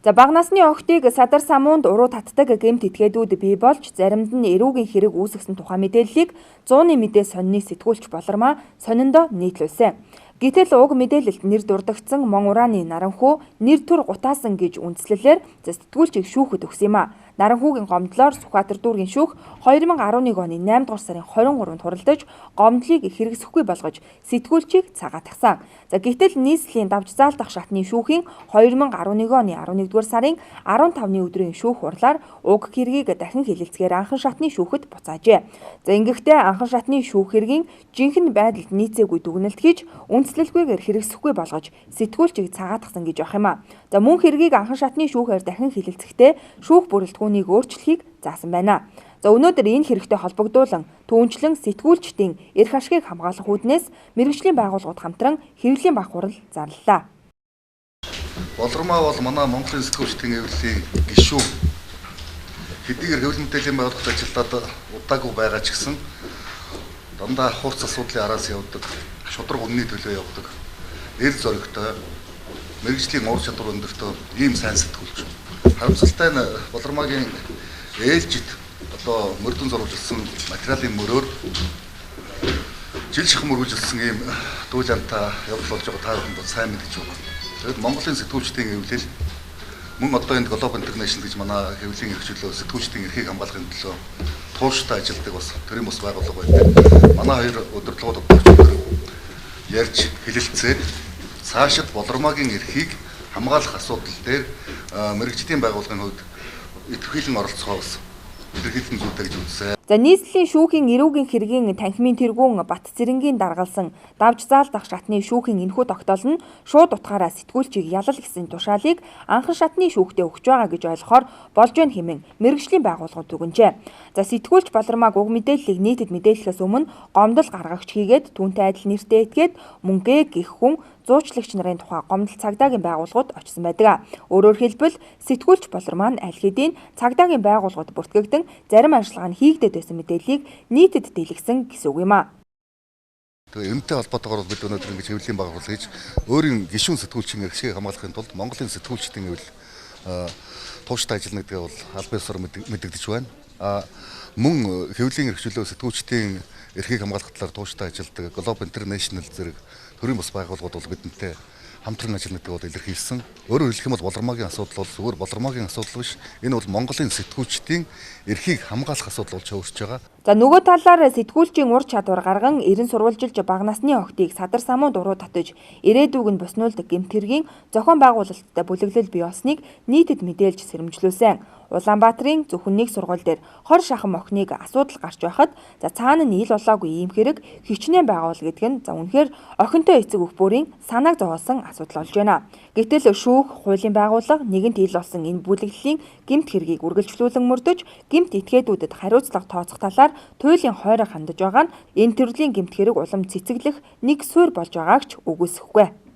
За, бага насны охидыг садар самуунд уруу татдаг гэмт этгээдүүд бий болж, заримд нь эрүүгийн хэрэг үүсгэсэн тухай мэдээллийг зууны мэдээ сонины сэтгүүлч Болормаа сониндоо нийтлүүлсэн. Гэтэл уг мэдээлэлд нэр дурдагдсан Мон Урааны Наранхүү нэр төр гутаасан гэж үндслэлээр сэтгүүлчийг шүүхэд өгсөн юм а. Наранхүүгийн гомдлоор Сүхбаатар дүүргийн шүүх 2011 оны 8 дугаар сарын 23-нд хуралдаж, гомдлыг хэрэгсэхгүй болгож, сэтгүүлчийг цагаатгасан. За, гэтэл нийслэлийн давж заалдах шатны шүүхийн 2011 оны 11 дугаар сарын 15-ны өдрийн шүүх хурлаар уг хэргийг дахин хэлэлцгээр анхан шатны шүүхэд буцаажээ. За, ингэхдээ анхан шатны шүүх хэргийн жинхэнэ байдалд нийцээгүй дүгнэлт хийж, үндэслэлгүйгээр хэрэгсэхгүй болгож, сэтгүүлчийг цагаатгасан гэж байх юм а. За, мөн хэргийг анхан шатны шүүхээр дахин хэлэлцэхдээ шүүх бүрэлдэхүүнийг өөрчлөхийг заасан байна. За, өнөөдөр энэ хэрэгтэй холбогдуулан түүнчлэн сэтгүүлчдийн эрх ашгийг хамгаалах үүднээс мэргэжлийн байгууллагууд хамтран хэвлэлийн баг хурал зарлалаа. Болормаа бол манай Монголын сэтгүүлчдийн хэвлэлийн гишүүн. Хэдийгээр хэвлэл мэдээллийн байгууллагад ажиллаад удаагүй байгаа ч гэсэн дандаа хурц асуудлын араас явдаг, шударга үнний төлөө явдаг, эр зоригтой, мэргэжлийн ур чадвар өндөртөө ийм сайн сэтгүүлч. Харамсалтай нь Болормаагийн ээлжид одоо мөрдөн зурвалжсан материалын мөрөөр жил шахам үргэлжилсэн ийм дүүлантай явдал болж байгаа та бүхэнд бол сайн мэдэж байна. Тэгэд Монголын сэтгүүлчдийн хэвлэл мөн одоо энд Global International гэж манай хэвлэлийн эрх чөлөө, сэтгүүлчдийн эрхийг хамгаалахын төлөө тууштай ажилладаг бас төрийн бус байгууллага байдаг. Манай хоёр удирдлагууд одоо ярьж хэлэлцээд цаашид Болормаагийн эрхийг хамгаалах асуудал дээр мэргэжлийн байгууллагын хувьд идэвхийлэн оролцохоо бас илэрхийлэн зүйтэй гэж үзсэн. За, нийслэлийн шүүхийн эрүүгийн хэргийн танхимын тэргүүн Бат Цэрэнгийн даргалсан давж заалдах шатны шүүхийн энэхүү тогтоол нь шууд утгаараа сэтгүүлчийг ялал гэсэн тушаалыг анхан шатны шүүхтээ өгч байгаа гэж ойлгохоор болж байна хэмээн мэргэжлийн байгууллагууд дүгнжээ. За, сэтгүүлч Болормааг уг мэдээллийг нийтэд мэдээлэхээс өмнө гомдол гаргагч хийгээд, түүнтэй адил нэртэй этгээд мөнгө гэх хүн зуучлагч нарын тухай гомдол цагдаагийн байгууллагууд очсон байдаг. Өөрөөр хэлбэл, сэтгүүлч Болормаа нь аль хэдийн цагдаагийн байгууллагууд бүртгэгдэн зарим ажиллагаа нь хийгдээд байсан мэдээллийг нийтэд дэлгэсэн гэсэн үг юм а. Тэгээ энэтэй холбоотойгоор бид өнөөдөр ингэж хэвлэлийн баг хурал хийж, өөрийн гишүүн сэтгүүлчийн эрхийг хамгаалахын тулд Монголын сэтгүүлчдийн хэвлэл тууштай ажиллана гэдгээ бол аль биесээр мэдэгдэж байна. Мөн хэвлэлийн эрх чөлөө, сэтгүүлчдийн эрхийг хамгаалах талаар тууштай ажилладаг Global International зэрэг төрийн бус байгууллагууд бол бидэнтэй хамтран ажиллана гэдгийг бол илэрхийлсэн. Өөрөөр хэлэх юм бол Болормаагийн асуудал бол зүгээр Болормаагийн асуудал биш. Энэ бол Монголын сэтгүүлчдийн эрхийг хамгаалах асуудал болж хувирч байгаа. За, нөгөө талаар сэтгүүлчийн ур чадвар гарган эрен сурвалжилж, бага насны охидыг садар самуунд уруу татаж, ирээдүйг нь боснуулдаг гэмт хэргийн зохион байгуулалттай бүлэглэл бий болсныг нийтэд мэдээлж сэрэмжлүүлсэн. Улаанбаатарын зөвхөн нэг сургууль дээр 20 шахан охиныг асуудал гарч байхад, за, цаана нь ил болоогүй ийм хэрэг хичнээн байгуул гэдэг нь, за, үнэхээр охинтой эцэг эх бүрийн санааг зовоосон асуудал болж байна. Гэтэл шүүх, хуулийн байгууллага нэгэнт ил болсон энэ бүлэглэлийн гэмт хэргийг үргэлжлүүлэн мөрдөж, гэмт этгээдүүдэд хариуцлага тооцох талаар туйлын хойрог хандаж байгаа нь энэ төрлийн гэмт хэрэг улам цэцэглэх нэг суурь болж байгааг ч үгүйсэхгүй.